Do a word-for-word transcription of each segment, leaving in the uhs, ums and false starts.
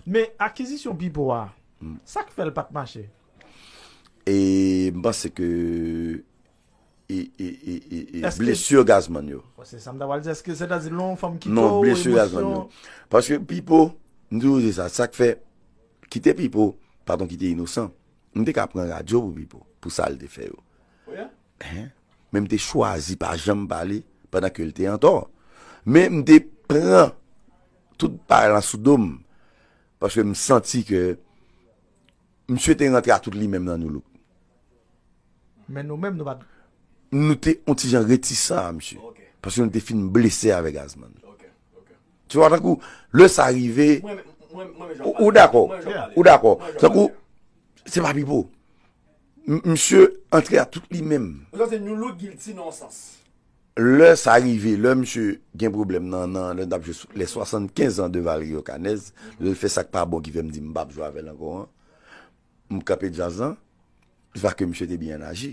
Men akizisyon Pipo a, sa k fè l pa t mache? E m panse ke e, e, e, e, e blesi Gazman yo. Se sa m ta pral di. Èske sètadi lè yon fanm kite w, non, blesi Gazman yo. Paske Pipo, m toujou di sa, sa k fè kite Pipo, pa t yon kite inosan. M te ka pran radyo pou Pipo, pou sa l te fè yo. Men m te chwazi pa janm pale pandan ke l te antò. Men m te pran tout bagay lan sou do m. Paske m santi ke misye te rantre a tout li menm nan Nou Look. Men nou menm nou pa t. Nou te yon ti jan retisan a misye. Paske nou te fin blese avè Gazman. Tu vois, tankou, lè sa rive, ou dakò, ou dakò. Tankou, se pa Pipo. Misye antre a tout li menm. Ou santi Nou Look guilty nan yon sans. Lè sa rive, lè misye gen pwoblèm nan, nan, lè n t ap jwe sou les soixante-quinze ans de Valerio Canez, lè l fè sa k pa bon ki fè m di m p ap jwe avè l ankò an, m kanpe djaz lan, se pa ke misye te byen aji.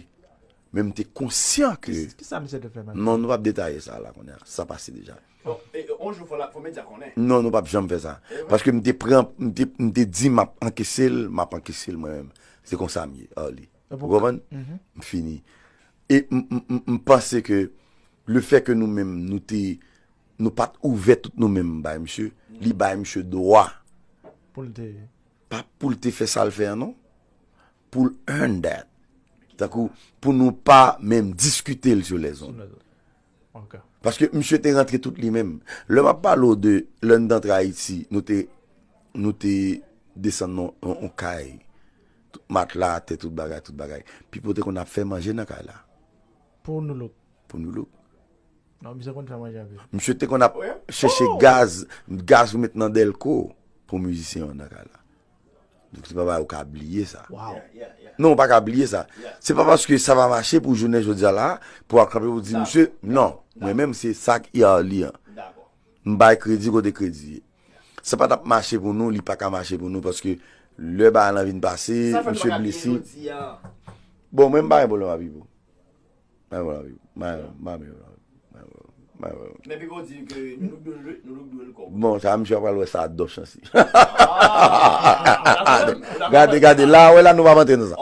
Men m te konsyan ke. Kisa misye te fè mal? Non, nou p ap detaye sa la kounye a. Sa pase deja. Bon, e, e, on jou fò la, fò medya konnen. Non, nou p ap janm fè sa. Paske m te pran, m te, m te di m ap ankese l, m ap ankese l mwen menm. Se konsa m ye, Arly. Ou konprann? M fini. E m, m, m, m panse ke le fè ke nou menm, nou te, nou pa t ouvè tout nou menm bay misye, li bay misye dwa. Pou l te. Pa pou l te fè sa l fè an, non. Pou l earn that. Tankou, pou nou pa menm diskite l sou lèzon. Paske misye te rantre tout li menm. Lè m ap pale w de lè n t antre Ayiti, nou te, nou te desann nan yon, yon kay. Tout matla atè, tout bagay, tout bagay. Pipo te konn ap fè manje nan kay la. Pou Nou Look. Pou Nou Look. Non, misye konn fè manje anpil. Misye te konn ap chèche gaz, gaz pou met nan dèlko pou mizisyen yo nan kay la. Donk se pa bagay ou ka bliye sa. Wow. Non, ou pa ka bliye sa. Se pa paske sa pa mache pou jounen jodi a la, pou w ap kanpe pou di misye, non. Mwen menm se sa k Arly an. M bay kredi kote kredi ye. Sa pa t ap mache pou nou, li pa ka mache pou nou paske lè bagay lan vin pase, misye blese. Bon, mwen m pa gen pwoblèm ak Pipo. Mwen pa gen pwoblèm ak Pipo. Mwen pa gen pwoblèm. Men Pipo di ke Nou Look dwe l kòb. Bon, sa misye ap pral wè sa dòch ansi. Gade, gade, la, wè la nou pa antre nan sa.